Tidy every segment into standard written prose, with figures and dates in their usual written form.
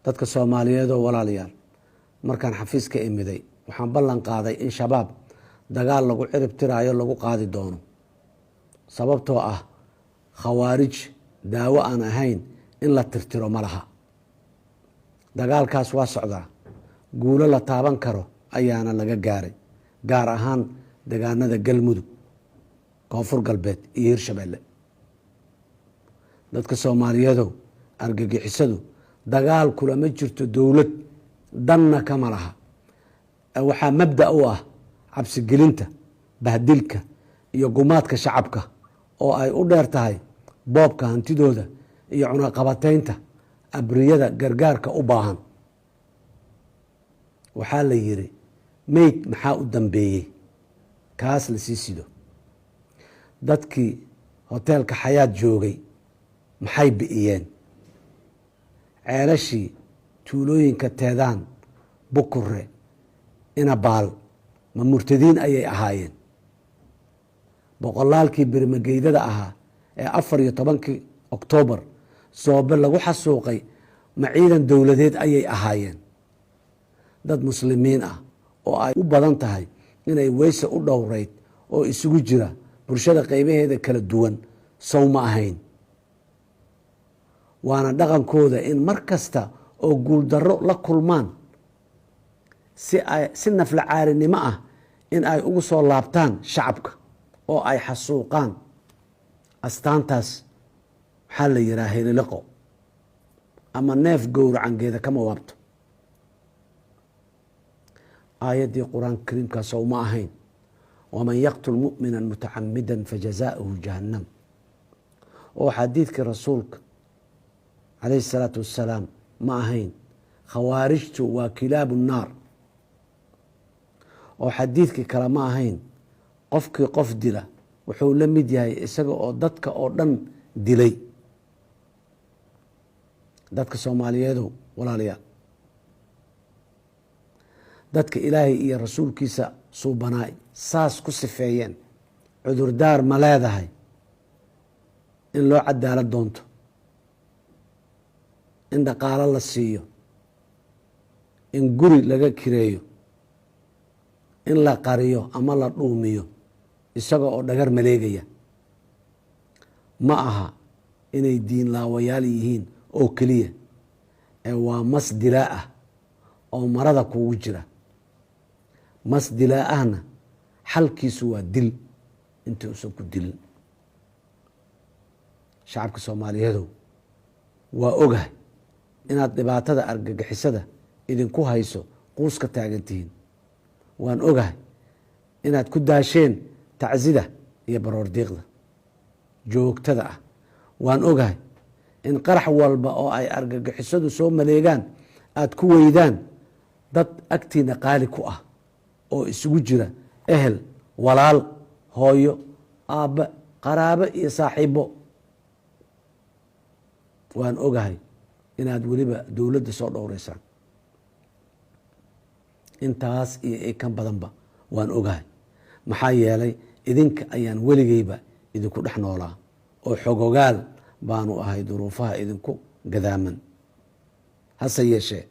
Dadka Soomaaliyeedoo walaalayaal, markaan xafiiska imiday waxaan ballan qaaday in Shabaab dagaal lagu cirib tiraayo lagu qaadi doono, sababtoo ah khawaarij daawo aan ahayn in la tirtiro ma laha. Dagaalkaas waa socdaa, guulo la taaban karo ayaana laga gaaray, gaar ahaan degaanada Galmudug, Koonfur Galbeed iyo Hirshabeelle. Dadka Soomaaliyeedow, argagixisadu dagaal kulama jirto dowlad, danna kama laha. Waxaa mabda u ah cabsigelinta, bahdilka iyo gumaadka shacabka, oo ay u dheer tahay boobka hantidooda iyo cunaqabateynta abriyada gargaarka u baahan. Waxaa la yiri, meyd maxaa u dambeeyey? Kaas la sii sido. Dadkii hoteelka Xayaad joogay maxay bi'iyeen? Ceelashii tuulooyinka Teedaan, Bukure, Inabaal ma murtadiin ayay ahaayeen? Boqolaalkii birmageydada ahaa ee 14-kii Oktoobar Soobe lagu xasuuqay ma ciidan dowladeed ayay ahaayeen? Dad Muslimiin ah oo ay u badan tahay inay weyse u dhowreyd oo isugu jira bulshada qeybaheeda kala duwan sow ma ahayn? Waana dhaqankooda in mar kasta oo guuldarro la kulmaan si ay si nafla caarinimo ah in ay ugu soo laabtaan shacabka oo ay xasuuqaan. Astaantaas waxaa la yihaha heliliqo ama neef gowracangeeda kama waabto. Aayaddii Qur-aanka kariimkaa sow ma ahayn: "ومن يقتل مؤمنا متعمدا فجزاؤه جهنم"? Oo xadiidkii Rasuulka calayhi الsalaatu wassalaam ma ahayn: "Khawaarijtu waa كلاب النار"? Oo xadiidkii kale ma ahayn: "Qofkii qof dila wuxuu la mid yahay isaga oo dadka oo dhan dilay"? Dadka Soomaaliyeedow walaalayaal, dadka Ilaahay iyo rasuulkiisa suubanaay saas ku sifeeyeen, cudurdaar ma leedahay in loo cadaalad doonto, in dhaqaalo la siiyo, in guri laga kireeyo, in la qariyo ama la dhuumiyo isaga oo dhagar maleegaya? Ma aha inay diin laawayaal yihiin oo keliya ee waa mas dilaa ah oo marada kugu jira. Mas dilaa ahna xalkiisu waa dil inta uusan ku dilin. Shacabka Soomaaliyeedow, waa ogahay inaad dhibaatada argagixisada idinku hayso quus ka taagan tihiin. Waan ogahay inaad ku daasheen tacsida iyo baroordiiqda joogtada ah. Waan ogahay in qarax walba oo ay argagixisadu soo maleegaan aada ku weydaan dad agtiina qaali ku ah oo isugu jira ehel, walaal, hooyo, aabbe, qaraabo iyo saaxiibo. Waan ogahay inaad weliba dowladda soo dhowreysaan. Intaas iyo i kan badanba waan ogahay, maxaa yeelay idinka ayaan weligeyba idinku dhex noolaa oo xogogaal baanu ahay duruufaha idinku gadaaman. Hase yeeshee,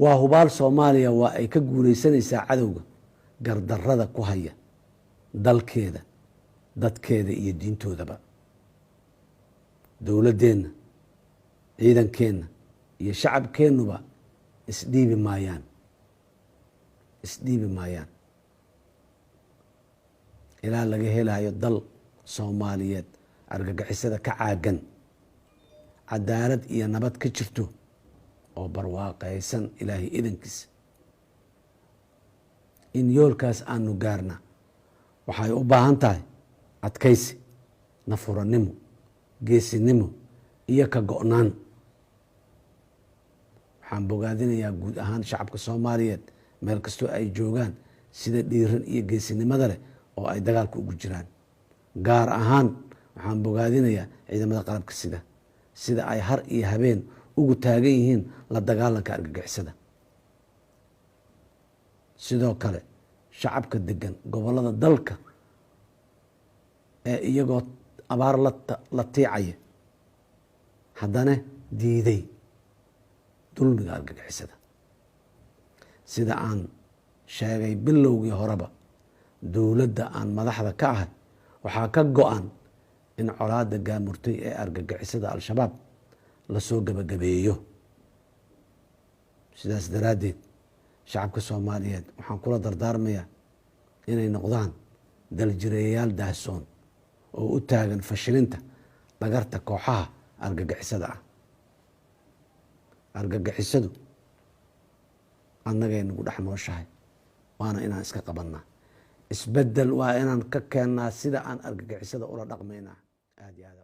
waa hubaal, Soomaaliya waa ay ka guuleysanaysaa cadowga gardarrada ku haya dalkeeda, dadkeeda iyo diintoodaba. Dowladdeenna, ciidankeenna iyo shacabkeennuba isdhiibi maayaan, isdhiibi maayaan ilaa laga helayo dal Soomaaliyeed argagixisada ka caagan, cadaalad iyo nabad ka jirto oo barwaaqaysan, Ilaahay idankiisa. In yoolkaas aanu gaarna waxay u baahan tahay adkaysi, nafurannimo, geesinimo iyo ka go-naan. Waxaan bogaadinayaa guud ahaan shacabka Soomaaliyeed meel kastoo ay joogaan sida dhiiran iyo geesinimada leh oo ay dagaalka ugu jiraan. Gaar ahaan waxaan bogaadinayaa ciidamada qalabka sida, sida ay har iyo habeen ugu taagan yihiin la dagaalanka argagixisada. Sidoo kale shacabka degan gobolada dalka ee iyagoo abaar la tiicaya haddana diiday dulmiga argagixisada. Sida aan sheegay bilowgii horeba, dowladda aan madaxda ka ahay waxaa ka go-an in colaadda gaamurtay ee argagixisada Al-Shabaab lasoo gebagabeeyo. Sidaas daraaddeed, shacabka Soomaaliyeed waxaan kula dardaarmayaa inay noqdaan daljireeyayaal daahsoon oo u taagan fashilinta dhagarta kooxaha argagixisada ah. Argagixisadu annagay nagu dhex nooshahay, waana inaan iska qabannaa. Isbedel waa inaan ka keennaa sida aan argagixisada ula dhaqmaynaa. Aad iyo aad.